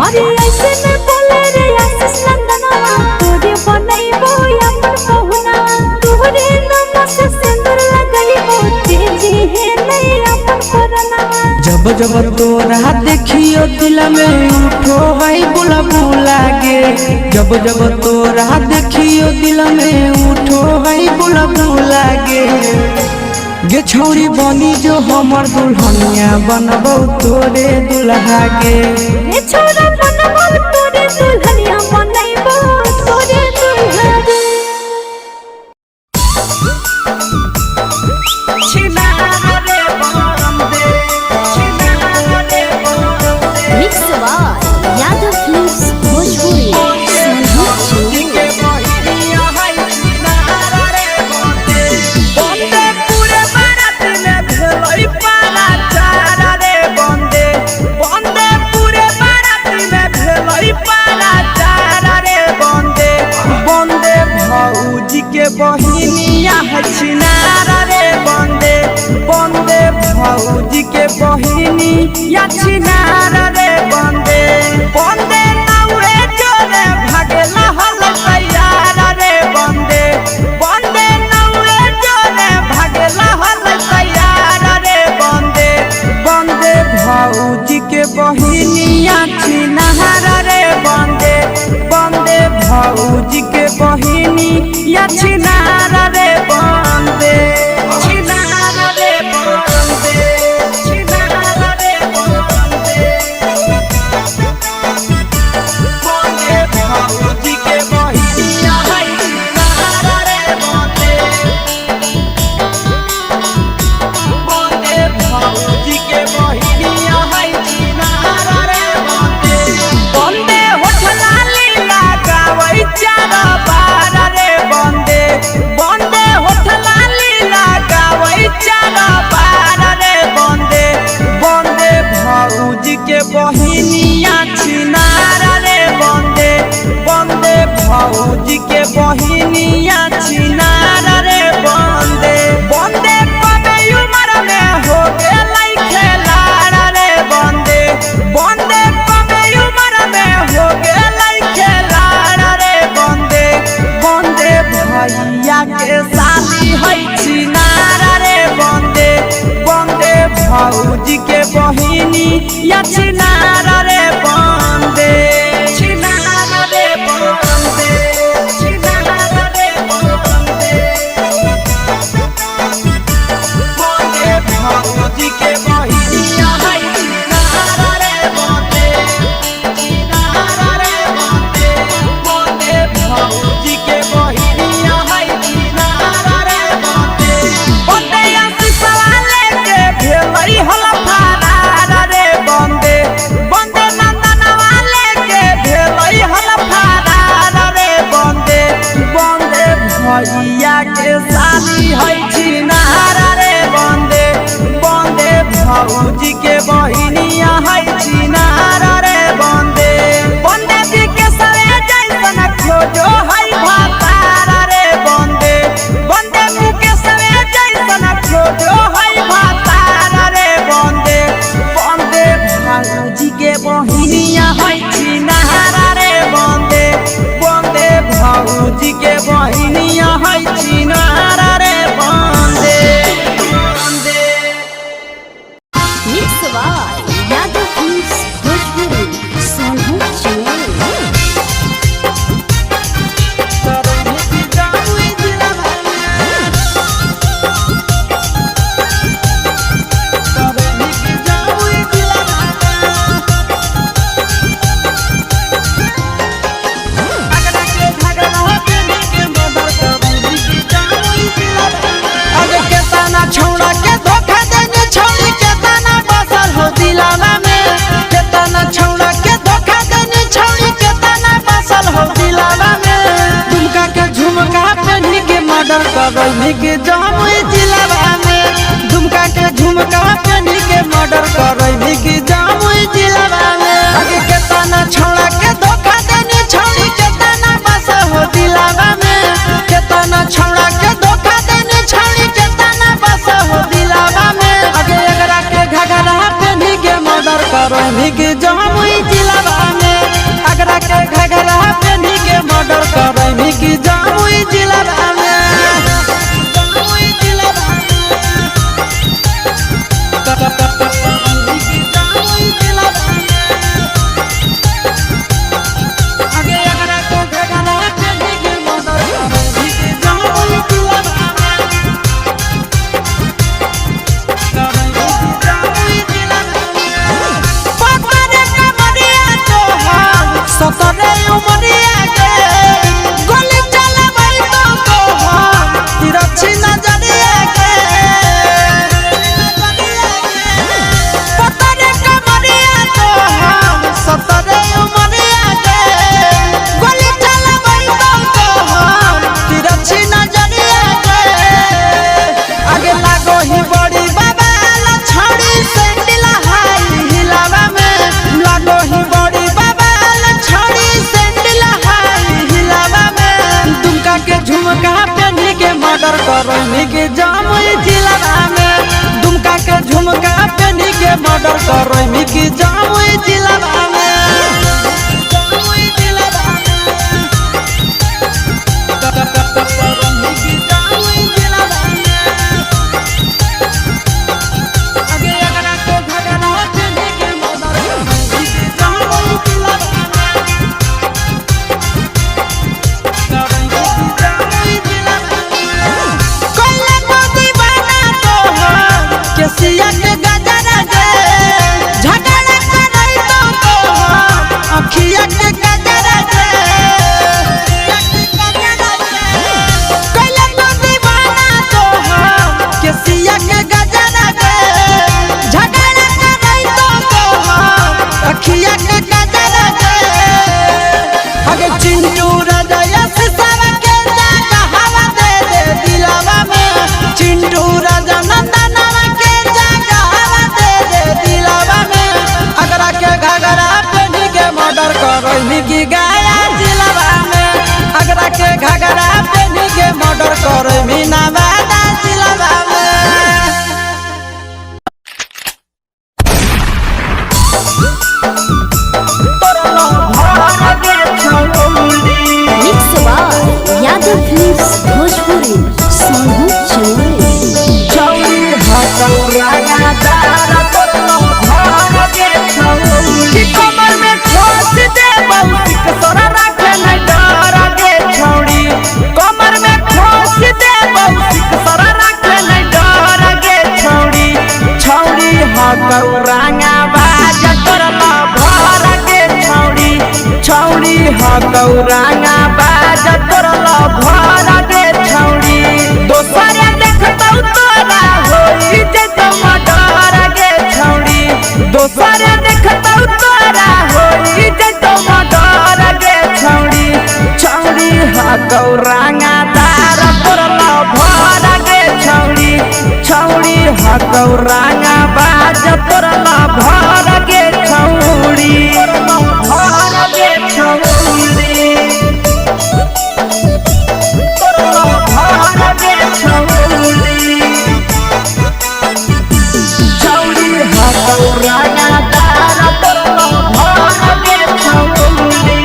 अरे ऐसे न बोले रे आशीष नंदनवा, तोरे बनैबो अपन पहुना। तोरे नाम से सिंदूर लगैबो, तेजी है नहीं अपन परनावा। जब जब तोरा देखियो दिल में उठो है बुला बुला गे। जब जब तोरा देखियो दिल में उठो है बुला बुला गे। गे छौड़ी बनी जो हमर दुल्हनिया बनबौ तोरे दुल्हा गे। हे छोरा बनबौ तोरे दुल्हनिया, बनैबो तोरे दुल्हा रे। Mix by Yadav films Bhojpuri. के बहिनिया छिनारा रे बंदे, बंदे भौजी के बहिनिया छिनारा रे बंदे। बंदे नौरे जोरे भागेला हल तैयार रे बंदे, बंदे नौरे जोरे भागेला हल तैयार रे बंदे। बंदे भौजी के बहिनिया छिनारा रे बंदे, बंदे भौजी के बहिनी या छिनारा रे बंदे। छिनारा रे बंदे, छिनारा रे बंदे। बंदे भौजी के बहिनिया है छिनारा रे बंदे। बंदे भौजी के बहिनिया है छिनारा रे बंदे। बंदे होठ लाली लगावै चार बार रे बंदे, बंदे होठ लाली लगावै चार बार रे बंदे। बंदे भौजी के बहिनिया छिनारा रे बंदे, बंदे भौजी के बहिनिया छिनारा रे बंदे। बंदे कबे उमर में हो गेलै खेलाड़ा रे बंदे, बंदे कबे उमर में हो गेलै खेलाड़ा रे बंदे। बंदे भैया के साली है छिनारा रे बंदे, बंदे भौजी के बहिनी या छिनारा रे बंदे। छिनारा रे बंदे, छिनारा रे बंदे। बंदे भौजी के बहिनिया है छिनारा रे बंदे, छिनारा रे बंदे। बंदे भौजी के बहिनिया है छिनारा रे बंदे। बंदे आशीषवा लेके भेलै हल फरार रे बंदे, बंदे नंदनवा लेके करैनी के जमुई जिलावा में। दुमका के झुमका पेनी के मर्डर करैनी के जमुई जिलावा में। आगे के तना छौड़ा के धोखा देनी छौड़ी के तना बस हो दिलावा में। के तना छौड़ा के धोखा देनी छौड़ी के तना बस हो दिलावा में। आगे एकरा के घघरा पेनी के मर्डर करैनी के जमुई जिलावा में। अगरा के घघरा पेनी के मर्डर करैनी के जमुई जिलावा में। जमुई जिलावा आगे अगरा के घघरा पेनी के मर्डर करैनी के जमुई जिलावा में। सतरे उमरिया के गोली चलाबै तो तोहर तिरछी नजरिया के। पतरे कमरिया तोहर सतरे उमरिया के गोली चलाबै तो तोहर तिरछी नजरिया के। आगे लागो ही बड़ी बाबा छड़ी सैंडल हाई हिलावा में। लागो ही बड़ी बाबा छड़ी सैंडल हाई हिलावा में। दुमका के झुमका पेनी के मर्डर करैनी के जमुई जिलावा में। दुमका के झुमका पेनी के मर्डर करैनी के जमुई जिलावा में। जमुई जिलावा में। जमुई जिलावा में। आगे अगरा के घघरा पेनी के मर्डर करैनी के जमुई जिलावा में। कोइला मोदी बना तोहर केसिया के गजरा गे। झगड़ा करई तो तोहर अखिया के गजरा गे। कोइला मोदी बना तोहर केसिया के गजरा गे। झगड़ा करई तो तोहर अखिया के गजरा गे। आगे चिंटू राजा यस सावा के जागा हवा दे दे दिलावा में। चिंटू राजा नंदनवा के जागा हवा दे दे दिलावा में। अगरा के घघरा पेनी के मर्डर करैनी की गाया जिलावा में। अगरा के घघरा पेनी के मर्डर करैनी नवादा जिलावा में। Mix by Yadav films Bhojpuri Sonu Chamoli. कमर में ठोस दे बहुतिक तोरा राखे नहीं डर गे छौड़ी। कमर में ठोस दे बहुतिक तोरा राखे नहीं डर गे छौड़ी। छौड़ी हकौ रांगा बाज तोरा भर गे छौड़ी। छौड़ी हकौ रांगा बाज तोरा भर गे छौड़ी। दोसर देखतौ तोरा होई जेतौ मर्डर गे छौड़ी। दोसर देखतौ तोरा होई जेतौ मर्डर गे छौड़ी। छौड़ी हकौ रांगा दार तोरा भर गे छौड़ी। छौड़ी हकौ रांगा बाज तोरा भर गे छौड़ी। भर गे छौड़ी। तोरा भर गे छौड़ी। छौड़ी हकौ रांगा दार तोरा भर गे छौड़ी।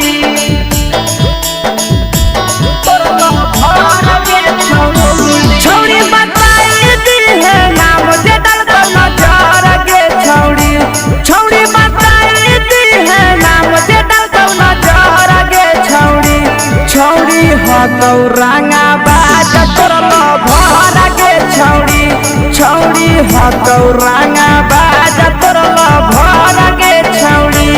तोरा भर गे छौड़ी। छौड़ी बताई दी है नाम जे डलतो नजर गे छौड़ी। छौड़ी बताई दी है नाम जे डलतो नजर गे छौड़ी। छौड़ी हकौ रांगा बाज तोरा भर गे छौड़ी। छौड़ी हकौ रांगा बाज तोरा भर गे छौड़ी।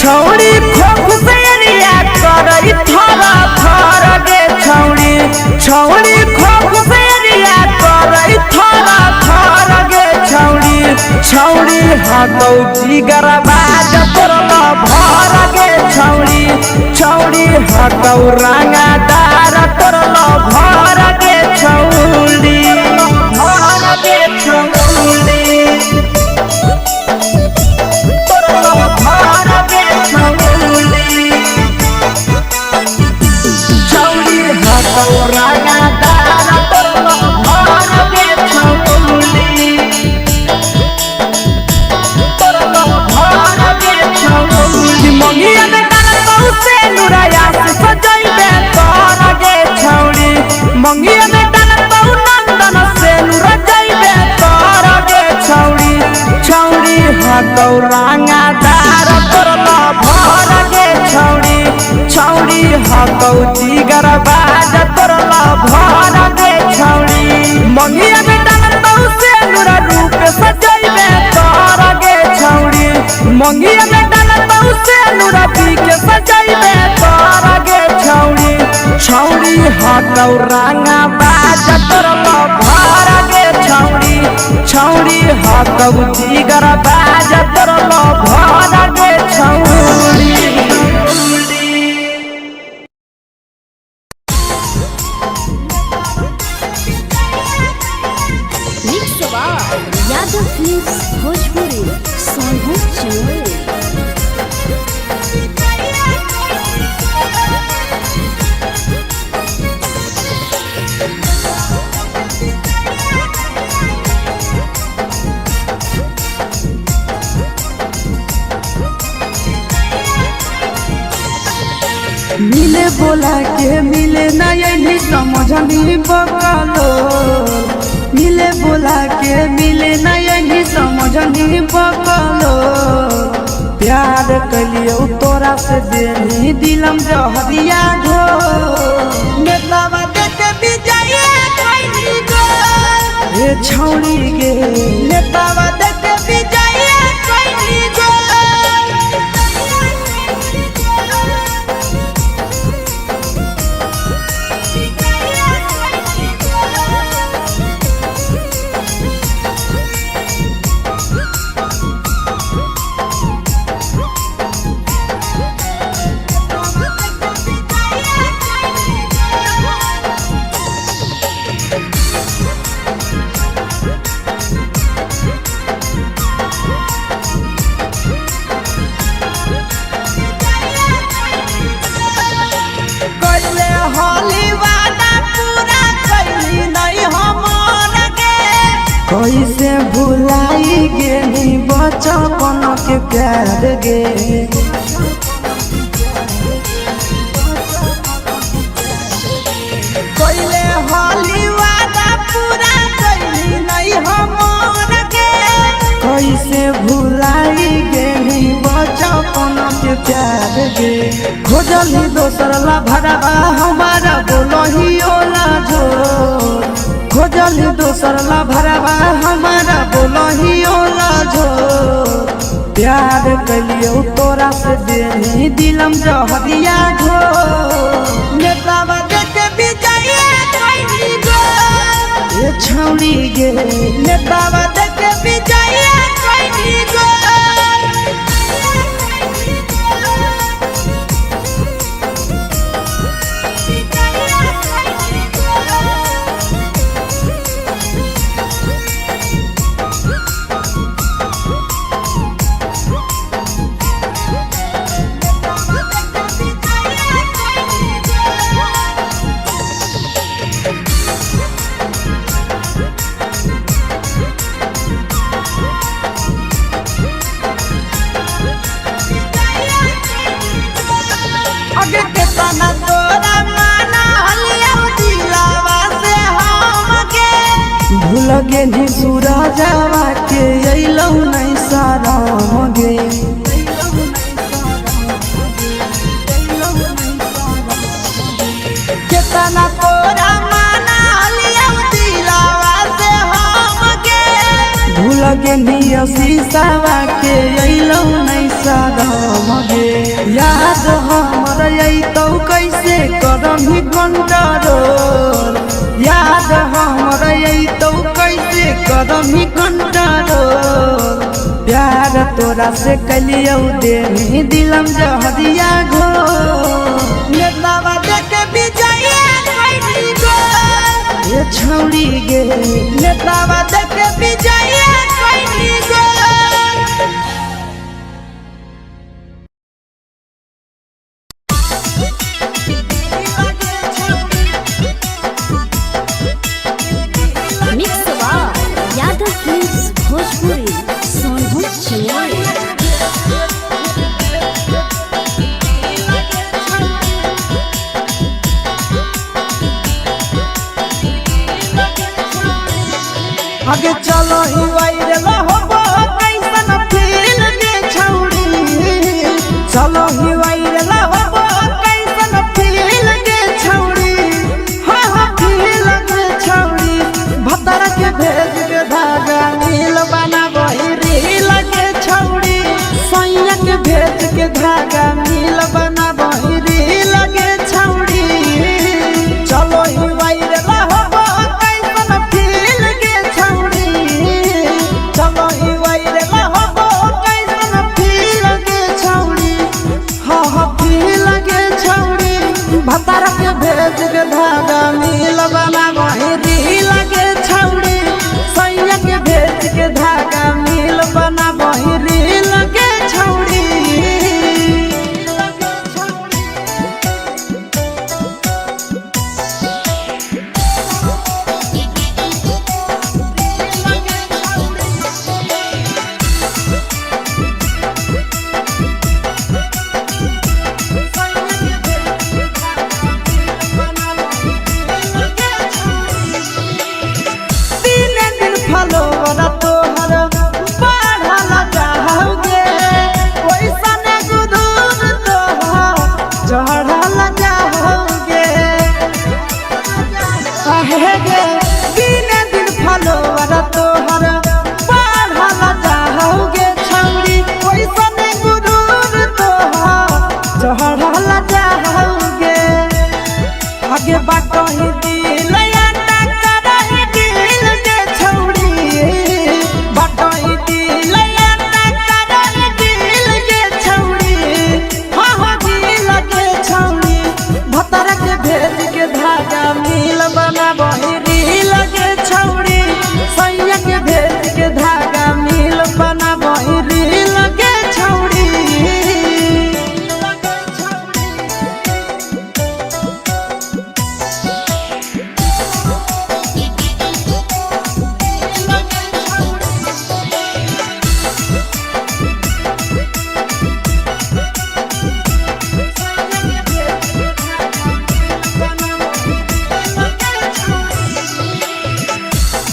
छौड़ी खोख से अरिया करई थर थर गे छौड़ी। छौड़ी खोख से अरिया करई थर थर गे छौड़ी। छौड़ी हकौ जिगर बाज तोरा भर गे छौड़ी। छौड़ी हकौ रांगा दार तोरा भर गे। छौड़ी भर गे छौड़ी तोर भर गे छौड़ी छौड़ी हतौ रंगदार तोर भर गे छौड़ी तोर भर गे छौड़ी मंगिया में डालतौ से नुराया से सजैबे तोर गे छौड़ी मंगिया में डालतौ नंदन से नुरा जैबे तोर गे छौड़ी छौड़ी हतौ रंगदार तोर भर गे छौड़ी छौड़ी हतौ जिगर बाज तोर भर गे छौड़ी मंगिया में डालतौ से नुरा रूप सजैबे तोर गे छौड़ी मंगिया में डालतौ से नुरा पी के सजैबे तोर गे छौड़ी छौड़ी हतौ रंगा बाज तोर भर गे छौड़ी छौड़ी हतौ जिगर बाज तोर भर गे छौड़ी। Mix by Yadav films Bhojpuri Sonu Chamoli. मिले बोला के मिले ना यही समझनी बकलो मिले बोला के मिले ना यही समझनी बकलो प्यार कलियो तोरा से देनी दिलम जहरिया घो नेतावा देख विजय कैली गो हे छौड़ी गे नेतावा देख विजय कैली गो कैले होली वादा पूरा कैली नहीं हमर गे कैसे भुलाई गेली बचपन के प्यार गे कैले होली वादा पूरा कैली नहीं हमर गे कैसे भुलाई गेली बचपन के प्यार गे खोजली दोसर ला भरवा हमारा बोलही ओला जो खोजली दोसर ला भरवा हमारा बोलही ओला जो प्यार कलियो तोरा से देनी दिलम जहरिया घो नेतावा देख विजय कैली गो ए छौड़ी गे नेतावा देख विजय कैली गो अगे केतना तोरा माना हलिया दिलावा से हम के भूल गेली सूरजवा के अइलौ नहीं शरम गे केतना तोरा माना हलिया दिलावा से हम के भूल गेली शीशावा के अइलौ नहीं शरम गे याद हमर अइतौ कैसे करम कंट्रोल याद हमर अइतौ कैसे करम कंट्रोल प्यार तोरा से कलियौ देनी दिलम जहरिया घो नेतावा देख विजय कैली गो ए छौड़ी गे नेतावा देख विजय कैनी गे। Mix by Yadav films Bhojpuri Sonbhadra Chamoli. आगे चलो ही वायरल होबो कैसन फील गे छौड़ी, चलो ही वायरल होबो कैसन फील गे छौड़ी, हाँ हाँ फील गे छौड़ी, भतर के भेज के धागा नील बना वही रील गे छौड़ी, सैया के भेज के धागा नील बना वही रील गे छौड़ी, चलो ही वायरल होबो कैसन फील गे छौड़ी, चलो ही वायरल होबो कैसन फील गे छौड़ी, हाँ हाँ फील गे छौड़ी, भतार के भेज के धागा नील बना वही रील गे छौड़ी, सैया के भेज के धागा नील बना वही रील गे छौड़ी। दिने दिन फलोवर तोहर बढ़ल जाओगे, ओइसन गुदूर तोहर चढ़ल जाओगे, आहे गे दिने दिन फलोवर तोहर बढ़ल जाओगे छौड़ी, ओइसन गुदूर तोहर चढ़ल जाओगे, आगे बाटही दिल आटा करही दिल के छौड़ी, बाटही दिल आटा करही दिल के छौड़ी, हाँ हाँ दिल के छौड़ी, भतर के भेज के धागा मिल बना बही रील के छौड़ी, सैया के भेज के धागा मिल बना बही रील के छौड़ी।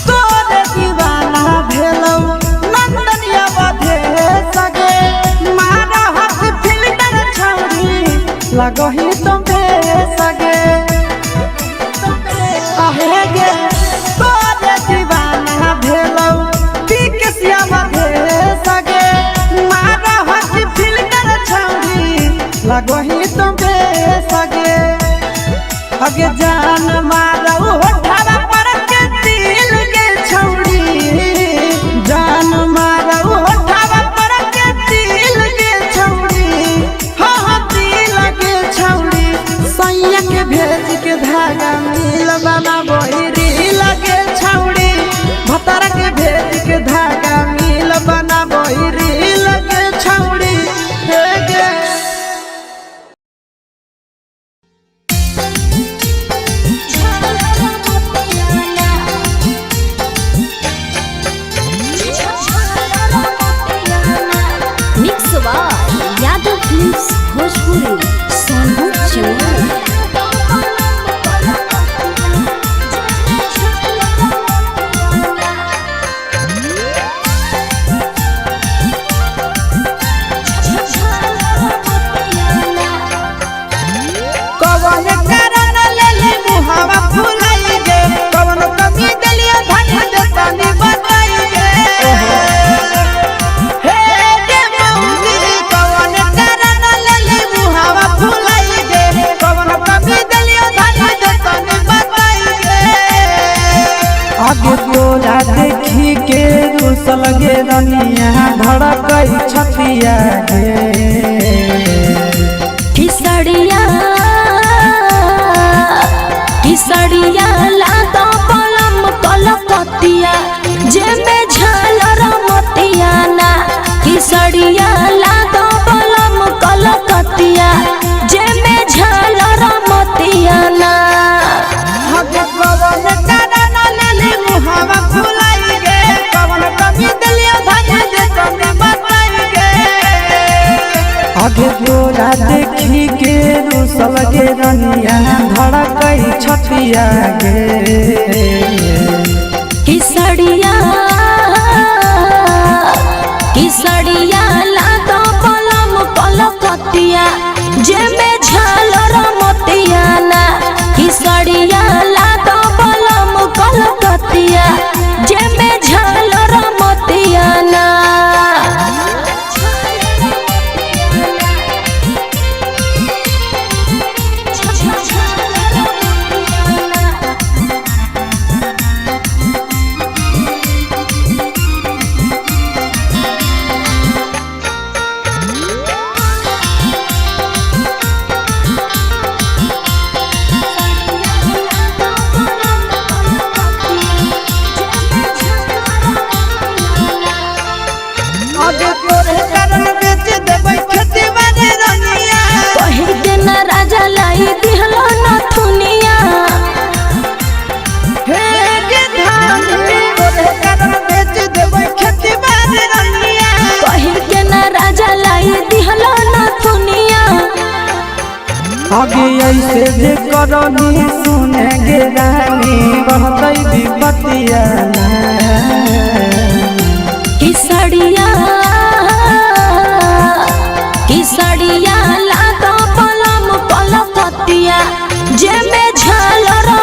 तोरे दीवाना भेलौ नंदनिया बधे सगे, मारा हाथ फिल्टर छौड़ी लगही तुम सगे, आहे गे तोरे दीवाना भेलौ पिकसिया बधे सगे, मारा हाथ फिल्टर छौड़ी लगही तुम सगे, अगे जान मारौ होठावा पर के दिल के छौड़ी, जान मारौ होठावा पर के दिल के छौड़ी, हाँ हाँ दिल के छौड़ी, सैया के भेज के धागा मिल बना बही रील के छौड़ी, भतर के भेज के धागा मिल बना बही रील के छौड़ी, हे गे। Mix by Yadav films Bhojpuri Sonbhadra Chamoli. कवन कारण लेले मुहावा फुलाई गे, कवन कमी देलियो धन देतानी बताई गे, हे गे मौगी कवन कारण लेले मुहावा फुलाई गे, कवन कमी आगे तोरा देखी के रुसल गे रनिया धड़कई छतिया गे। किसड़िया किसड़िया लादो पलम पलकतिया जेमे झालर मोतिया ना। किसड़िया लादो पलम कलकतिया जेमे झालर मोतिया ना। आगे तोरे कारण बेच देबै खेती बारे रनिया। कही के ना राजा लाई दिहलो नथुनिया। हे गे धानी तोरे कारण बेच देबै खेती बारे रनिया। कही के ना राजा लाई दिहलो नथुनिया। आगे ऐसे जे करनी सुने गे रानी बढ़तई विपतिया ना। किसड़िया किसड़िया लादो पलम पलकतिया जेमे